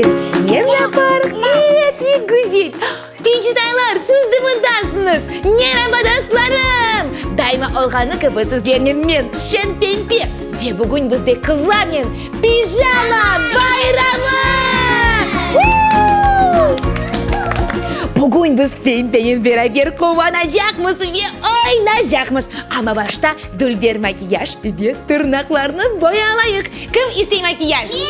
Çerçev yaparıq. E, pek güzel. Kincitaylar, siz de mındasıñız! Meraba, dostlarım! Daima olğanı kibi sizlernen men, Şen Pempe, ve bugün bizde qızlarnen pijama bayramı! Vuu! Bugün biz Pempenen beraber quvanacaqmız ve oynaycaqmız. Amma başta dülber makiyaj ve tırnaqlarnı boyalayıq. Kim istey makiyaj? Men!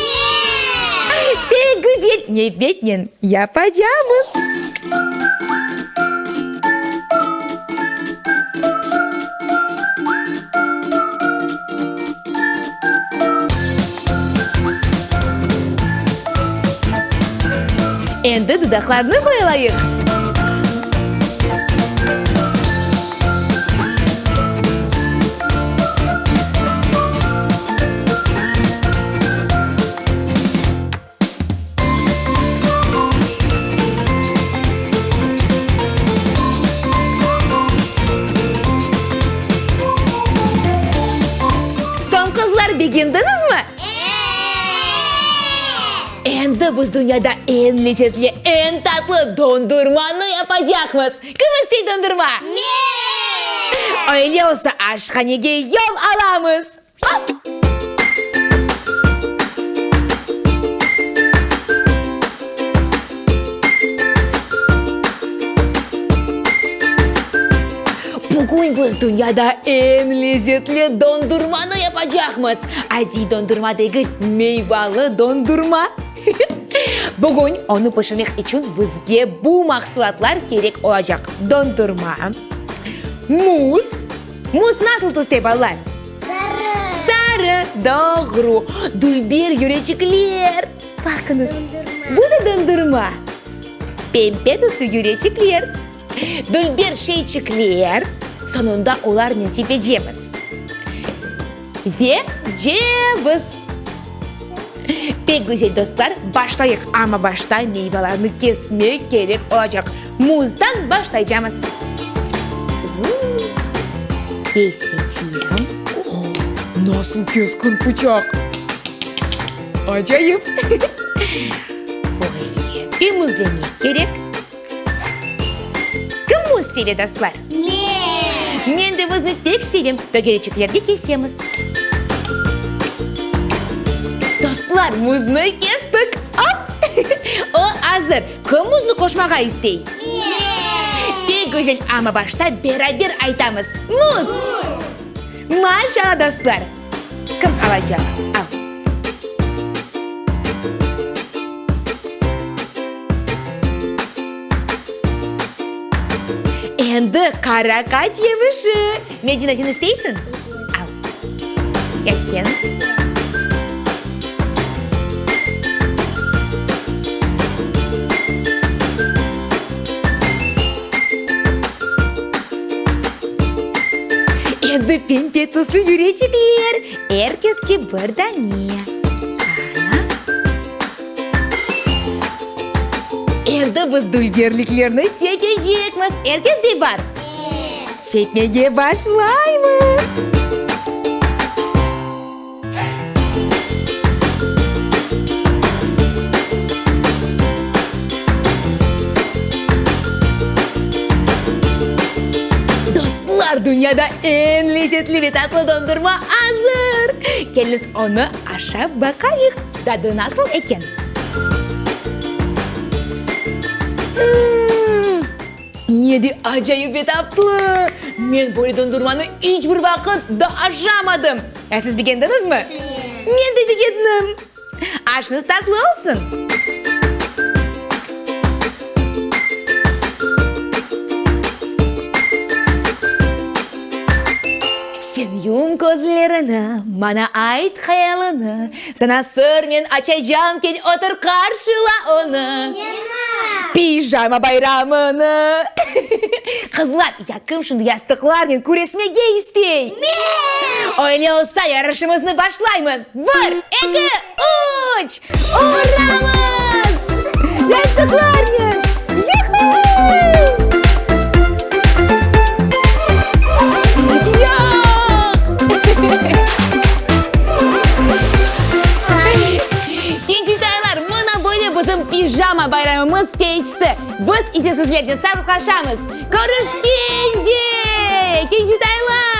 Pek güzel, nevbetnen yapacamız. Endi dudaqlarnı boyalayıq. Soñ, qızlar, begendiñizmi? Endi biz dünyada eñ lezetli, eñ tatlı dondurmanı yapacaqmız. Kim istey dondurma? Men! Öyle olsa aşhanege yol alamız! Hop! Bugün biz dünyada eñ lezetli dondurmanı yapacaqmız. Adiy dondurma degil, meyvalı dondurma. Bugün onı pişirmek içün bizge bu mahsulatlar kerek olacaq, dondurma, muz, muz nasıl tüste, balalar? Sarı. Sarı, doğru. Dülber yüreçikler. Baqıñız, bu da dondurma. Pembe tüslü yüreçikler. Dülber şeyçikler, soñunda olarnen sepecemiz. Ve ceviz. Pek güzel, dostlar, başlayıq, amma başta meyvalarnı kesmek kerek olacaq. Muzdan başlaycamız. Kesecem. Nasıl keskin pıçaq! Acayip! Böyle temizlemek kerek. Kim muz seve, dostlar? Men! Men de muznı pek sevem. Tögereçiklerge kesemiz. Dostlar, muznı kestik. Op! O azır. Kim muznı qoşmağa istey? Men! Pek güzel, amma başta beraber aytamız. Muz! Muz! Maşallah, dostlar! Kim alacaq? Al. Endi qaraqaç yemişi. Medina, sen isteysiñ? Al. Ya sen? Endi pembe tüslü yüreçikler. Er keske bir dane. Qana. Endi biz dülgerliklerni sepecekmiz. Er kes de bar? Sepmege başlaymız. Dostlar, dünyada eñ lezetli ve tatlı dondurma azır! Keliñiz, onı aşap baqayıq, tadı nasıl eken? Mmm, ne de acayip ve tatlı! Men böyle dondurmanı iç bir vaqıt da aşamadım. Ya siz begendiñizmi? Men de begendim. Aşıñız tatlı olsun! Sen yum közlerini, maña ayt hayalıñı, Saña sır men açacam, kel otur qarşıla onı. Pijama bayramını! Qızlar, ya kim şimdi yastıqlarnen küreşmege istey? Men! Öyle olsa yarışımıznı başlaymız! Bir, eki, üç! Uramız! Yastıqlarnen! Yuhu! Yoq! Kincitaylar, mına böyle bizim. pijama bayramımız keçti. Biz ise sizlernen sağlıqlaşamız. Körüşkence! Kincitaylar!